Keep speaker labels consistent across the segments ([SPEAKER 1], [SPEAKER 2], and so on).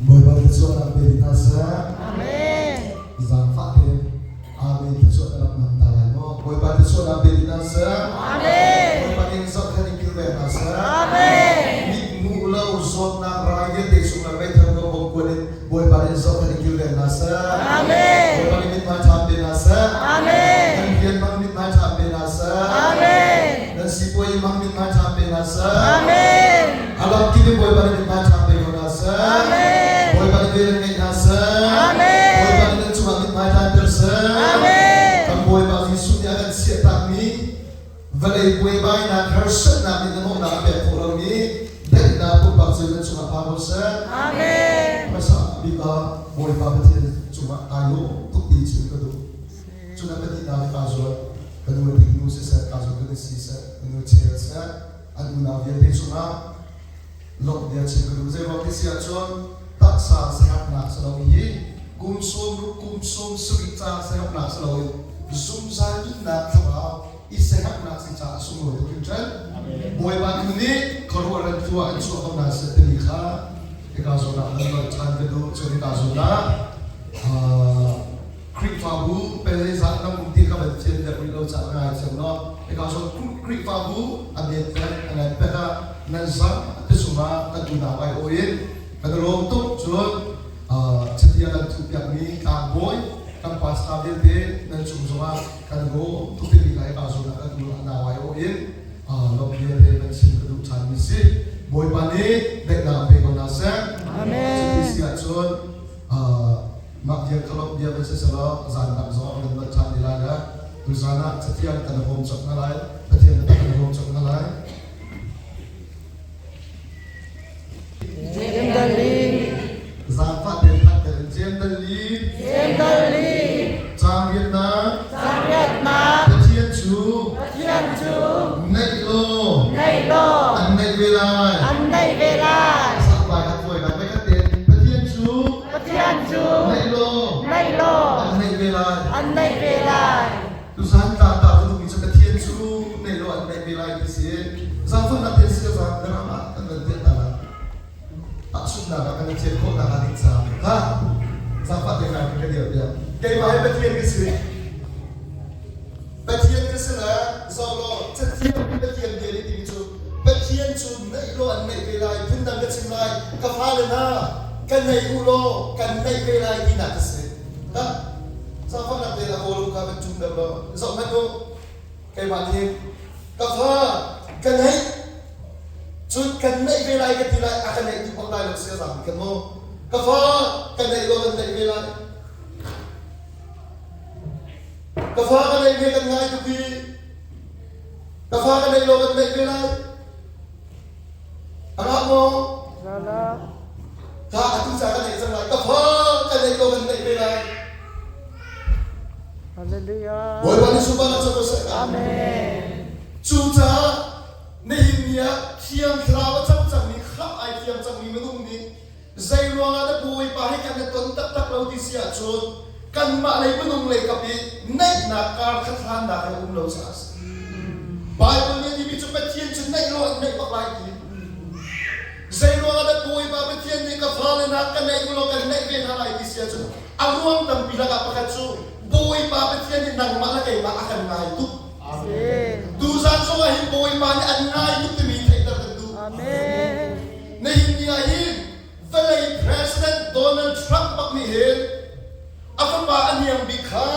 [SPEAKER 1] Bawipa thluachuahnak pe hna seh.
[SPEAKER 2] Amen.
[SPEAKER 1] Zaangfah tein Amen thluachuah na rak hmang ta lai maw? Bawipa thluachuahnak pe hna seh.
[SPEAKER 2] Amen.
[SPEAKER 1] Bawipa nih zohkhenh in kilveng hna seh.
[SPEAKER 2] Amen.
[SPEAKER 1] Mit hmuh lo zawtnak rai vialte chung le meithal ko bawmkuan in Bawipa nih zohkhenh in kilveng hna seh.
[SPEAKER 2] Amen.
[SPEAKER 1] Bawipa nih mithmai ṭha pe hna seh.
[SPEAKER 2] Amen.
[SPEAKER 1] Nan rian hmang mithmai ṭha pe hna seh.
[SPEAKER 2] Amen.
[SPEAKER 1] Nan sipuai hmang mithmai ṭha pe hna seh.
[SPEAKER 2] Amen.
[SPEAKER 1] A lamkip in Bawipa nih mithmai ṭha pe ko hna seh.
[SPEAKER 2] Amen.
[SPEAKER 1] Bawipa nih vel in ngeih hna seh.
[SPEAKER 2] Amen.
[SPEAKER 1] Bawipa nih nan cungah mithmai ṭhanter seh.
[SPEAKER 2] Amen.
[SPEAKER 1] Kan Bawipa Jesuh nih a kan chiahtakmi vawlei buaibainak harsatnak nih hnahnawhnak a pek khawh lomi daihnak pumpak cu nan cungah phan ko seh.
[SPEAKER 2] Amen.
[SPEAKER 1] Hmasa bik ah Bawipa Pathian cungah kai lawm tuk ti chim ka duh. Cun a pahnihnak i kaa zual ka nu le nu siseh, kaa zual ka nu siseh, ka nu chel seh, an unau vialte cungah lawmh bia chim ka duh. Zeiruang ti si ahcun taksa siaherhnak si lo hi kum 60 kum 70 ca siaherhnak si loin zungzal nunnak thlarau i siaherhnak si caah a sunglawi tuk hringhran. Bawipa tu nih khuaruah ran tuah an chuah ko hna seh timi kha hika zawn ah nan nolh ṭhan ka duh. Cun hika zawn ah Khrihfabu peleizah nan um ti kha van thiam deuh rih lo caah ka ngaithiam law hika zawn Khrihfabu a met pek a ngan pek ah nan zang te chungah kan unau ai aw in kan i lawm tuk. Cun chatia kan thuhpiakmi tlangbawi kan pastor vialte nan cung zongah kan i lawm tuk timi kha hika zawn ah kan unau ai aw in lawmh vialte kan chim ka duh ṭhanmi si. Bawipa nih daihnak pe ko hna seh.
[SPEAKER 2] Amen.
[SPEAKER 1] Cuti si ahcun mah vial kha lawmh bia kan si selaw zan dang zong kan nolh ṭhan te lai le tuzan ah cathiang kan hawm cawk hna lai Pathian biatak kan hawm cawk hna lai.
[SPEAKER 2] Jem Dalin.
[SPEAKER 1] Zaangfah tein thatter in Jem Dalin.
[SPEAKER 2] Jem Dalin.
[SPEAKER 1] Caang riatnak.
[SPEAKER 2] Caang riatnak.
[SPEAKER 1] Pathian cu.
[SPEAKER 2] Pathian cu.
[SPEAKER 1] Naih law.
[SPEAKER 2] Naih law.
[SPEAKER 1] An naih ve lai.
[SPEAKER 2] An naih ve lai.
[SPEAKER 1] Sakbai khat vuai lai khat tein Pathian cu.
[SPEAKER 2] Pathian cu.
[SPEAKER 1] Naih law.
[SPEAKER 2] Naih law.
[SPEAKER 1] An naih ve lai.
[SPEAKER 2] An naih ve lai.
[SPEAKER 1] Tuzan tlangtar cu duhmi cu Pathian cu naih law an naih ve lai ti si. Zaangfahnak tein si zang ram ah kan van piah ta lai. Tahchunhnak ah kan i thian khawhnak ah ding caah ha zaangfah te kai ka dir piak. Keimah hi Pathian ka si. Pathian ka si le zoh law cathiang mi Pathian bia nih timi cu Pathian cu naih law an naih ve lai phundang ka chim lai ka fale hna ka nei u law kan naih ve lai tinak ka si. Ha zaangfahnak tein a kawl ka van cum deuh law zoh hmanh u keimah nih ka fa ka naih cun kan naih ve lai ka ti lai a ka naih duh bak lai lo si a zaang kan maw ka fa ka naih law kan naih ve lai Ka fa ka neih ve kan ngai tuk i ka fa ka neih lo kan neih ve lai. A ngah maw? Ka atu ca ka neih cang lai. Ka fa ka neih lo kan neih ve lai.
[SPEAKER 2] Hallelujah.
[SPEAKER 1] Bawipa nih sunparnak co ko seh.
[SPEAKER 2] Amen.
[SPEAKER 1] Cucaah nihin ni ah Thiang Thlarau a cang cangmi khamh ai thiam cangmi minung nih Zei ruangah dah Bawipa hi kan i ton taktak lo ti si ahcun kanmah lei minung lei kap i naihnak kar khat hlannak he um lo caah a si. Bible nih a timi cu Pathian cu naih lo an naih bak lai ti. Zei ruangah dah Bawipa Pathian nih ka fale hna ka naih u law kan naih ve hna lai ti si ahcun a ruang tampi lakah pakhat cu Bawipa Pathian nih nangmah le keimah a kan ngai tuk. Tuzaan zongah hin Bawipa nih an ngai tuk timi theihter kan duh.
[SPEAKER 2] Amen.
[SPEAKER 1] Nihin ni ah hin vawlei President Donald Trump bak nih hin a fapa a niam bik kha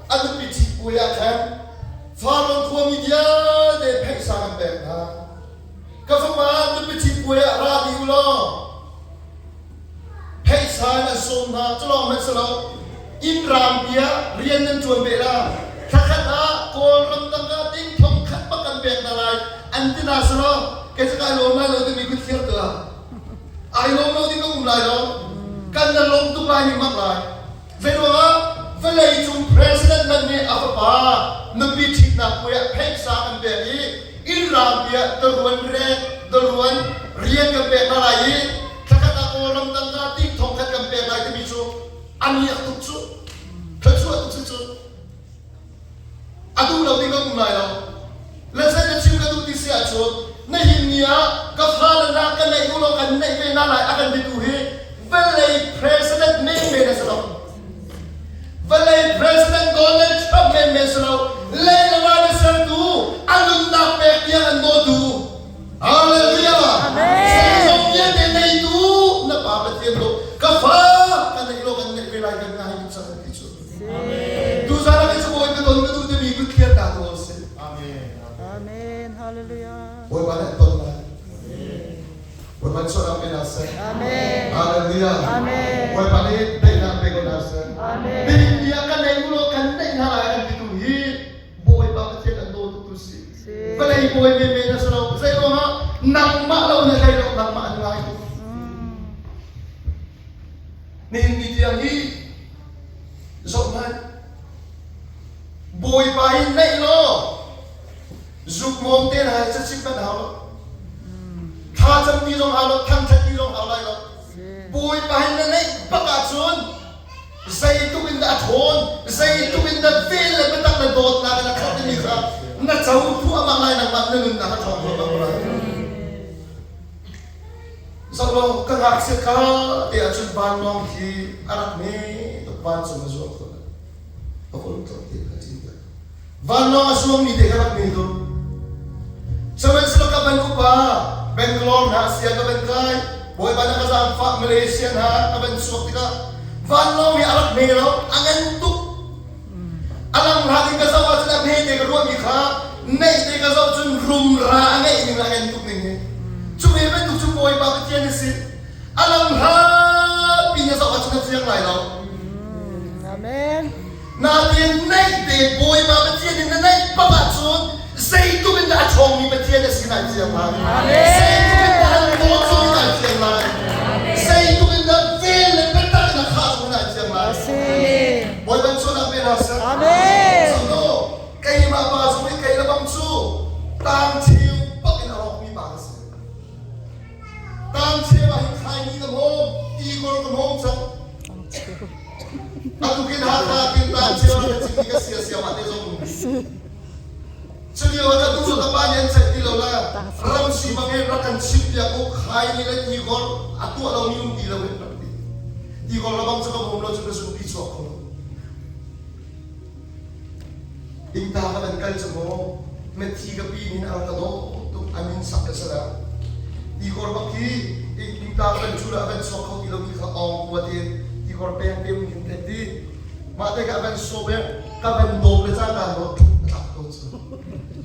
[SPEAKER 1] a nupi ṭhitpuai ah khan Farrawn khuami vialte pheihsa kan pek hna. Ka fapa nupi ṭhitpuai ah ra dih u law pheihsa in an sawm hna. Cu lawng hmanh si lo, inn rampi ah rian nan ṭuan beh la. Thlakhat ah Kawlram tangka ting thong khat bak kan pek hna lai an ti hna si lo. Kei cu kai lawm lai lo timi kut thlir tuah. Ai lawm lo ding ka um lai lo. Kan na lawm tuk lai ning bak lai. Zeiruangah vawlei cung president man nih a fapa nupi ṭhitnak puai ah pheihsa kan pek i inn rampi ah daruan re daruan rian kan pek hna lai i thlakhat ah Kawlram tangka ting thongkhat kan pek lai timi cu a miak tuk cu thluachuah tuk si cu A duh lo ding kan um lai lo. Le zei na chim ka duh ti si ahcun nihin ni ah ka fale hna ka neih u law kan neih ve hna lai a kan titu hi Vawlei president menmen a si lo. Vawlei president Donald Trump menmen si lo. Lei le van a sertu, a nunnak pek tiang an dawtu. Hallelujah! Zeizong vialte neitu na Pa Pathian lo ka fa kan neih lo kan neih ve lai kan ngai tuk cang ti cu. Tuzaan ah cu bawi ka ton ka duh timi kut thliar ta tu si.
[SPEAKER 2] Amen. Amen. Hallelujah.
[SPEAKER 1] Bawipa nih an ton lai. Bawipa nih sualnak pe hna seh.
[SPEAKER 2] Amen.
[SPEAKER 1] Hallelujah.
[SPEAKER 2] Amen.
[SPEAKER 1] Bawipa nih daihnak pe ko hna seh.
[SPEAKER 2] Amen.
[SPEAKER 1] Nihin ni ah kan nei u law kan neih hna lai kan ti tu hi Bawipa Pathian an daw tuk tu si. Vawlei bawi menmen a si lo. Zei ruangah nangmah lo na hlei lo nangmah an ngai tuk. Nihin ni tiang hi zoh hmanh. Bawipa hi naih law zukmawm te hna hi cachimh kan hau lo. Thla campi zong hau lo, thangṭhatpi zong hau lai lo. Bawipa hi na neih bak ahcun zeitluk in dah a ṭhawn, zeitluk in dah vel le biatak le dawtnak in a khat timi kha na co thluahmah lai nangmah na nunnak a ṭhawng thluahmah ko lai. Zoh law ka ngakchia kha te ahcun vanlawng khi a rak me tuk vancung a zuang kho a hol tlawm te kha cin Vanlawng a zuangmi te kha rak me tuk. Sihmanhsehlaw ka van upa Bangalore hna sia ka van kai Bawipa na ka zaangfah Malaysia hna ka van chuak tikah vanlawng hi a rak hme lo a ngan tuk a lang hlat in ka zoh ahcun a hme te ka ruahmi kha neih te ka zoh cun rumra a ngeih ning a ngan tuk ning hi cu ve bantuk cu Bawipa Pathian a si a lang hlat pi na zoh ahcun a fiang lai lo
[SPEAKER 2] Amen.
[SPEAKER 1] Nain neih te Bawipa Pathian in na neih bak ahcun zeitluk in dah a ṭhawngmi Pathian a si nai thiam lai. Zeitluk in dah an dawt zong nai thiam lai. Zeitluk in dah vel le biatak in a khah zong nai thiam lai. Bawipa sualnak pe hna seh.
[SPEAKER 2] Amen.
[SPEAKER 1] So keimah pa zong hi kei le bang cu tang cheu bak in a rawkmi pa ka si. Tang cheu ah hin khaini ka hmawm, tikor ka hmawm cang. Atukin Hakha kin tan cio ah ka chim ka sia sia ma te zong. Culio ah tu ka pa nih an ceih ti lo la ram si bang in rak kan chim piak u khai ni le ti gor a tuah lo mi um ti lo in rak ti. Ti gor la bang cu ka bawm lo cu ka zumpi chuak ko. Ingta ka van kal cu maw methi ka pi nin a rak ka dawh tuk a min sak ka sala. Tikor bak hi ingta ka van cu la a van chuak kho ti lomi kha awng kua te tikor peng te mun khin thek ti. Mah te ka van sawm e ka van dawm le caan kaan dawt a tlak tawn cu.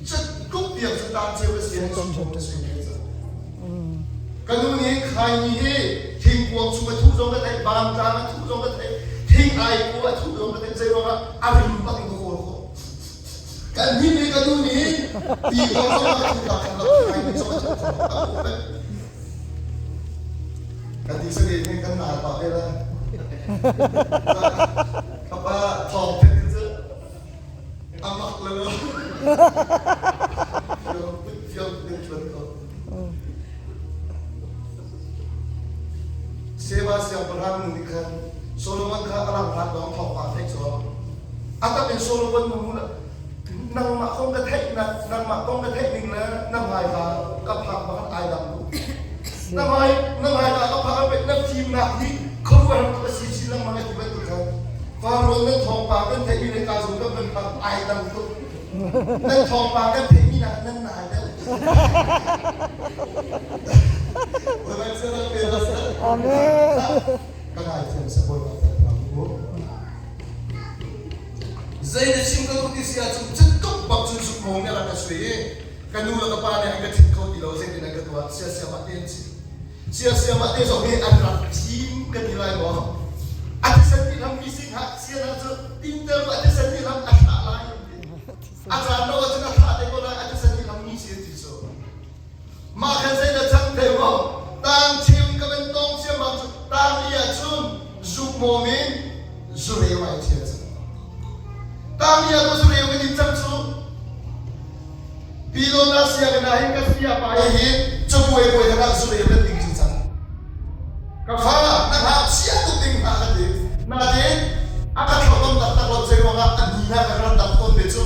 [SPEAKER 1] Cut tuk tiang cu taan ceu ka si he sum ka si he cu. Ka nu nih khaini hi thingkuang chung a thuh zong ka theih, vantlang a thuh zong ka theih, thing ai ku a thuh zong ka theih, zei ruangah a rim bak in ka kawl khawh. Kan hnim i ka nu nih ti kawl zong a thuh tak khan khaini zong a thuh khawh a thuh peng. Kan ti sani nih kan nal pah ve la. Ka pa thawng phet cu a mak le lo. Fiang in chuan ko. Seba siangpahrang nu nih khan Solomon kha a lam hlat lawng thawngpang theih cu a tam in Solomon nu nangmah kong ka theih nangmah kong ka theih ning le na hmaika ka phak bak ai dang tuk na hmai na hmaika ka phak ah na fimnak hi khuaruahhar tuk a si chin lengmang a ti bantuk khan Faro nan thawngpang kan theihmi le ka zung kan van phak ai dang tuk Nan thawngpang kan theihmi nak nan nai deuh.
[SPEAKER 2] Amen.
[SPEAKER 1] Ka ngaithiam sa Bawipa thangtha mu. Zei na chim ka duh ti si ahcun cutuk bak cun zuk mong nih a rak ka sui i ka nu le ka pa nih an ka ṭhit kho ti lo zeitin an ka tuah siasia mah te an si. Siasia mah te zong nih an rak thim ka ti lai maw? A thisen ti hlam mi sing ha sia hna cu tinter a thisen ti hlam a thlah lai A caan lo ahcun a thlah te ko lai, a thisen nih lam mi si an ti cu. Mah khan zei dah cang te maw? Tang cheu in ka van tong ciammam cu tang li ahcun zukmawm in zureu ai thial cang. Tang li ah zureu in in cang cu. Pilona sianginn ah hin ka sia pa hi cabuai bawi khan ah zureu kan ding cu cang. Ka fa na ngakchia tuk ding hna ka ti. Nain a ka thlauhlam taktak lo zei ruangah a ni hna ka rak dang tawn ve cu.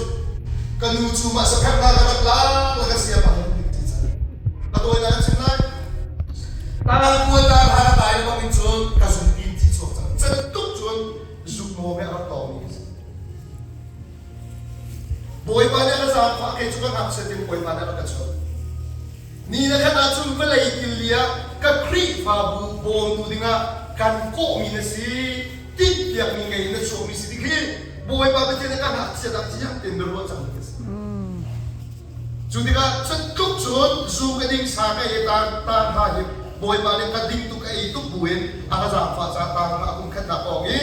[SPEAKER 1] Ka nu cu mah sapherh hna ka rak la la ka sia pa hin ti cang. Ka tawi na ka chim lai. Tang kuan ta hna ka tai bang in cun ka zaangfah kei cu ka ngakchia tin Bawipa nih a rak ka chawnh. Ni na khat ahcun vawlei kil ah ka Khrihfabu bawmtu dingah kan kawhmi na si, tinhpiakmi ngei in na chuahmi si ti khi Bawipa Pathian nih ka ngakchia dah thiang tein na ruah cangmi a si. Cu tikah cutluk cun zu ka ding sa ka ei tang tang hna hi Bawipa nih ka ding tuk ka ei tuk buin a ka zaangfah caah tang hna a kum khatnak pawng i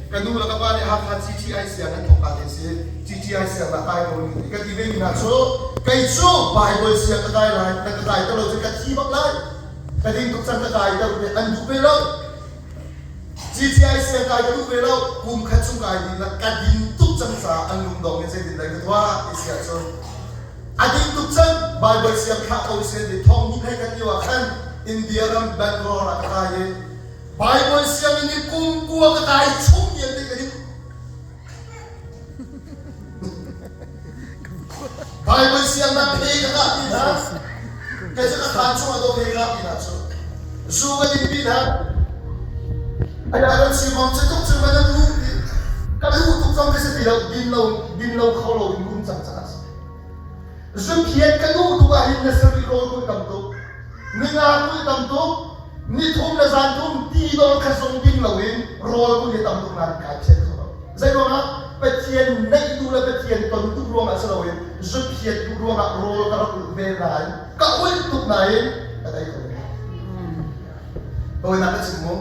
[SPEAKER 1] ka nu le ka pa nih Hakha CTI siang an thawk ka te si. CTI siang ah kai ko ning ka ti ve mi hna cu kei cu Bible siang ka kai lai na ka kai te lo cu ka thi bak lai ka ding tuk cang ka kai te an duh ve lo CTI siang kai ka duh ve lo kum khat chung kai ding la ka ding tuk cang caah an lung dong in zeitin dai ka tuah ti si ahcun a ding tuk cang Bible siang thlah ko sin ti thong ni phei kan lio ah khan India ram Bangalore ah ka kai i Bible sianginn i kum kua ka kai chung vialte ka ding Bible siang na phe ka kah ti hna. Kei cu ka khaan chung ah dawh phe ka ti hna cu. Zu ka din pi hna. Aya kan si mong cu tuk cu man lu ka lu tuk zong ka si ti lo din lo din lo kho lo in um cang caah si. Zuphiat ka duh tuk ah hin na sarih rawl kul tam tuk. Ninga kul tam tuk. Nithum le zan thum ti dor kha zong ding lo in rawl kul hi tam tuk nain kai phiat kho lo. Zei ruangah Pathian neih duh le Pathian ton duh ruangah si loin zuphiat duh ruangah rawl ka rak ulh ve nain ka ulh tuk nain ka tei kho lo. Tawinak ka chim mu.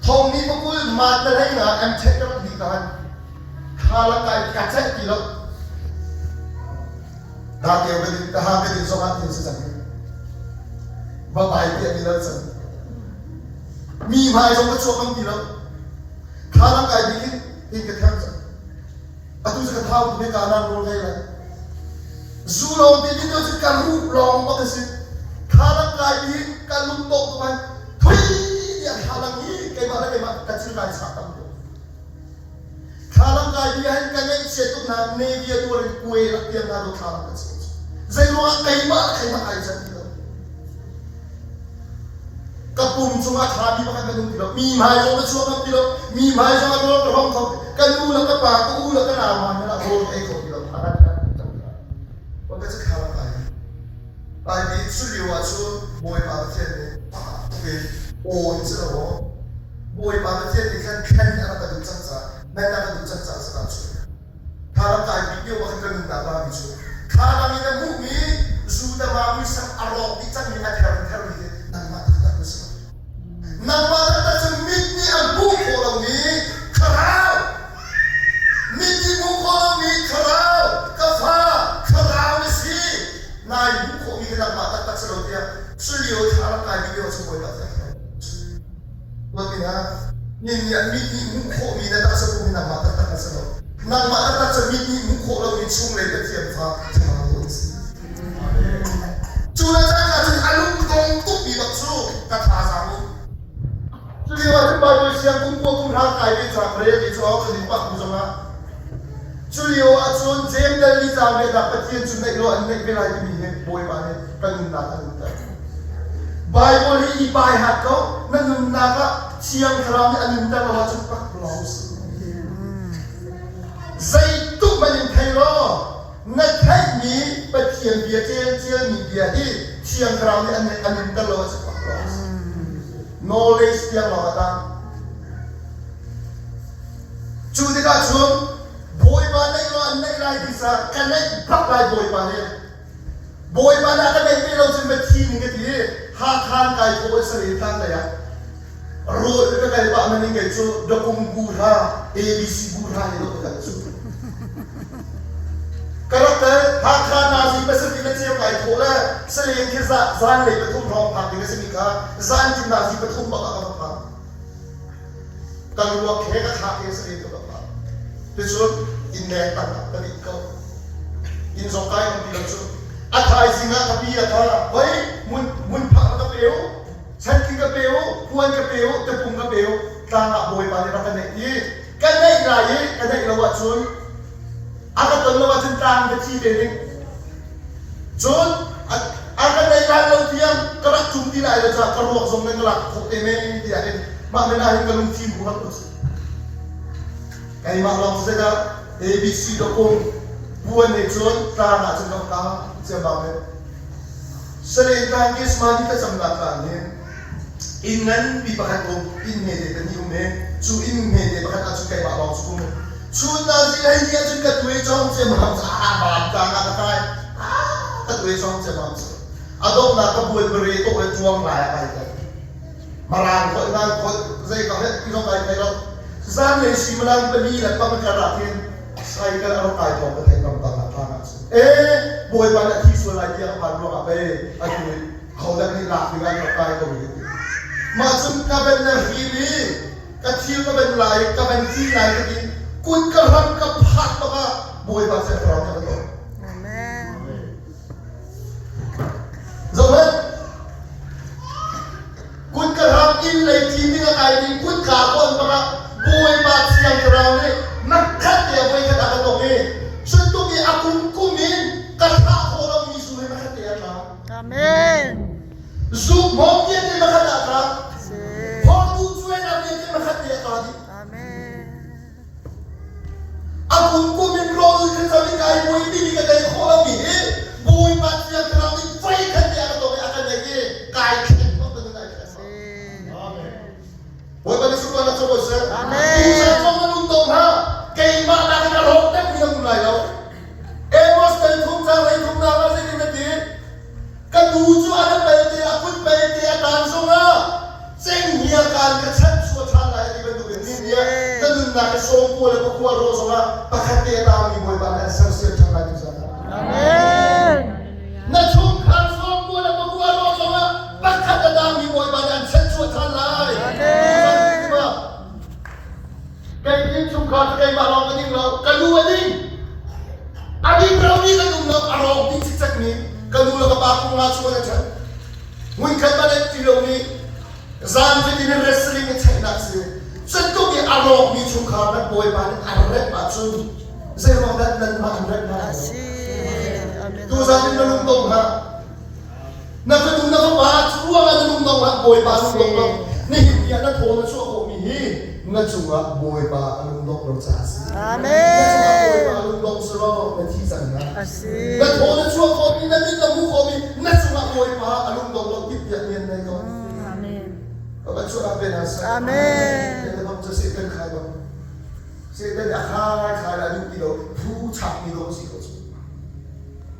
[SPEAKER 1] Thong ni pakul mat le hlei nga MTech ka rak dih tahan. Thla la kai ka ceih ti lo. Da keu ka din ka ha ka din zong ah tin si cang. Va bai piah ni lo cang. Mi hmai zong ka chuak ngam ti lo. Thla kai bik in hin ka ther cang. Atu cu ka thau tu ka nan rawl kai lai. Zu lawng te din cu ka ruh lawng bak a si. Thla kai bik ka lung dawh tu man thui tiah thla hi keimah le keimah ka cil kai chak tam tuk. Thlalang kai bia hin ka ngaihchiat tuk na media tuar in kuai rak tiang na do thlalang ka chim. Zei ruangah keimah le keimah ai can ti lo. Ka pum cungah thlami pakhat kan um ti lo. Mi hmai zong ka chuak ngam ti lo. Mi hmai zong ah rawl ka hrawng kho. Ka nu le ka pa, ka u le ka nau hmai hmanh ah rawl ka ei kho ti lo. A rat rat cang ta. Wa ka thlalang kai. Lai bi cu lio ah cun Bawipa Pathian nih tuk in aw in si lo aw. Bawipa Pathian nih khan thlen a rak ka duh cang caah, men a ka duh cang caah si dah cu. Thla kai bik lio ah khan ka nunnak rami cu thla in a hmuhmi Judah muisam a rawk dih cangmi a ther in thermi hi nangmah taktak na si lo. Nangmah taktak cu mit nih a hmuh khawh lomi thlarau mit nih hmuh khawh lomi thlarau ka fa thlarau na si nai hmuh khawhmi hi nangmah taktak si lo tiah culio thla rak kai bik lio cu Bawipa tiah Tuanbia nih mit nih hmuh khawhmi na taksa pum hi nangmah taktak na si lo. Nangmah taktak cu mit nih hmuh khawh lomi chunglei Pathian fa thlarau an si. Cu le cangka cun a lungdong tukmi bak cu ka thazaang u. Cu lio ah cun Baibal siang kum kua kum hra kai ve caang rel ti cu ka din pah bu zongah cu lio ah cun James dal li caang riahnak Pathian cu neih lo an neih ve lai timi hi Bawipa nih ka nunnak a nunter. Baibal hi i pai hat ko na nunnak ah Thiang Thlarau nih a nunter lo ahcun pak lawng si. Zeituk hmanh in thei law na theihmi Pathian bia ṭialmi bia hi Thiang Thlarau nih a nunter lo ahcun pak lawng si. Knowledge tiang lawng a tang. Cu tikah cun Bawipa neih law an neih lai ti caah ka neih bak lai Bawipa nih Bawipa nih a ka neih ve lo cun va thi ning ka ti i Hakha in kai thawh i Sare tlang lei ah rawl ka kal pah maning kei cu Dakum bu hra ABC bu hra hi lo ka kal cu. Ka rak kal Hakha nazi pasarih le cheu kai thawh le Salen khi zanlei pathum hrawng phak ding a simi kha zantim nazi pathum bak ah ka va phak. Ka ruak he ka thla he Salen ka va phak. Ticun innleng tang ah ka nih ko. Inn zong kai um ti lo cu. A thaizing ah ka pi a kha, hoi mun mun phak ka pe u, chantling ka pe u, puan ka pe u, tapung ka pe u, tlang ah Bawipa nih rak ka neih i ka neih lai i ka neih lo ahcun a ka ton lo ahcun tlang ka thi te ding. Cun a ka neih lai lo tiang ka rak tum ti lai lo caah ka ruak zong nan ka lak khawh te men tiah hin mah men ah hin ka lungfim hu rak u. Keimah lawng si zeidah ABC dawkung. Puan nih cun tlang ah cun ka ka ciammam in Salen tlang Kismani thlacamnak tlang hin inn nganpi pakhat um, inn hmete pahnih um i cu inn hmete pakhat ah cun keimah lawng cu um. Chun nazi hlei ni ah cun ka tuai cawng ciammam cu ah van tlang ah ka kai. Ah ka tuai cawng ciammam cu. A donghnak ka buan bare tawh le ṭuang lai ah kai tel. Marang holh ngan holh zei ka holh ti zong kai thei lo. Zanlei suimilam pali le pang kar ah khin cycle a rak kai thawng ka theih bang bang ah tlang ah cun ee Bawipa nih a thi sual lai tiah a phan ruangah pei atu i hodah nih lak ding ah an rak kai ko i ti. Mah cun ka ben na hrim i ka thil ka ben lai ka ben cin lai ka ti kut ka hram ka phak bak ah Bawipa cu a thlarau nih a ka tuah.
[SPEAKER 2] Amen.
[SPEAKER 1] Zohhmanh, kut ka hram inn lei cin ding a kai ding kut ka kawn bak ah Bawipa Thiang Thlarau nih nakhat te a voikhat a ka tong i cutluk i a kumkum in ka thlah khawh lomi zu hi makhat te a tla.
[SPEAKER 2] Amen.
[SPEAKER 1] Zuk hmawm vialte makhat ah a tla. Thawngtu cuainak vialte makhat te a tla dih.
[SPEAKER 2] Amen.
[SPEAKER 1] A kumkum in rawl kan cam i kai buaipi mi ka tei khawh lomi hi Bawipa Thiang Thlarau nih voikhat te a ka tawk i a ka neih i kai thleng bak bantuk ai thleng bak.
[SPEAKER 2] Amen.
[SPEAKER 1] Bawipa nih sunparnak co ko seh.
[SPEAKER 2] Amen.
[SPEAKER 1] Tuzan zong na lung dong hlah. Keimah nakin a rawk deuhmi na um lai lo. Amos tel thum cang lei thum nak ah zeitin na ti? Ka tuu cu a rak belte, a kut belte a taan zongah cenghngia kaan ka chanhchuah ṭhan lai a ti bantukin ni nih na nunnak hi sawmkua le pakua rawh zongah pakhat te a taangmi Bawipa nih an sersiam ṭhan lai tuzan ah.
[SPEAKER 2] Amen.
[SPEAKER 1] Na chungkhar sawmkua le pakua rawh zongah pakhat a taangmi Bawipa nih an chanhchuah ṭhan lai.
[SPEAKER 2] Amen.
[SPEAKER 1] Kei innchungkhar cu keimah lawng ka ding lo, ka nu a ding. A ding lomi kan um lo, a rawk ding cikcekmi ka nu le ka pa kum nga chung an i ṭhen. Hmunkhat hmanh an ti lomi zan fatin in wrestling i cheihnak si. Cutluk i a rawkmi chungkhar nan bawipa nih a remh ahcun zeiruang dah nanmah an remh hna lai lo? Tuzan in na lungdong hlah. Na fanu na fapa cu ruangah na lungdong hlah Bawipa lungdong lo. Nihin ni ah na thaw na chuah khawhmi hi na cungah Bawipa a lungdongh lo caah a si.
[SPEAKER 2] Amen.
[SPEAKER 1] Na cungah Bawipa a lungdongh si law na thi cang na.
[SPEAKER 2] A si.
[SPEAKER 1] Na thaw na chuah khawhmi na mit na hmuh khawhmi na cungah Bawipa a lungdong lo timhpiak mi an nei ko.
[SPEAKER 2] Amen.
[SPEAKER 1] Ka ban chuah pe na sa.
[SPEAKER 2] Amen.
[SPEAKER 1] Na bang cu Satan khai bang. Satan a khai khai la duh ti lo phu chak mi dong si.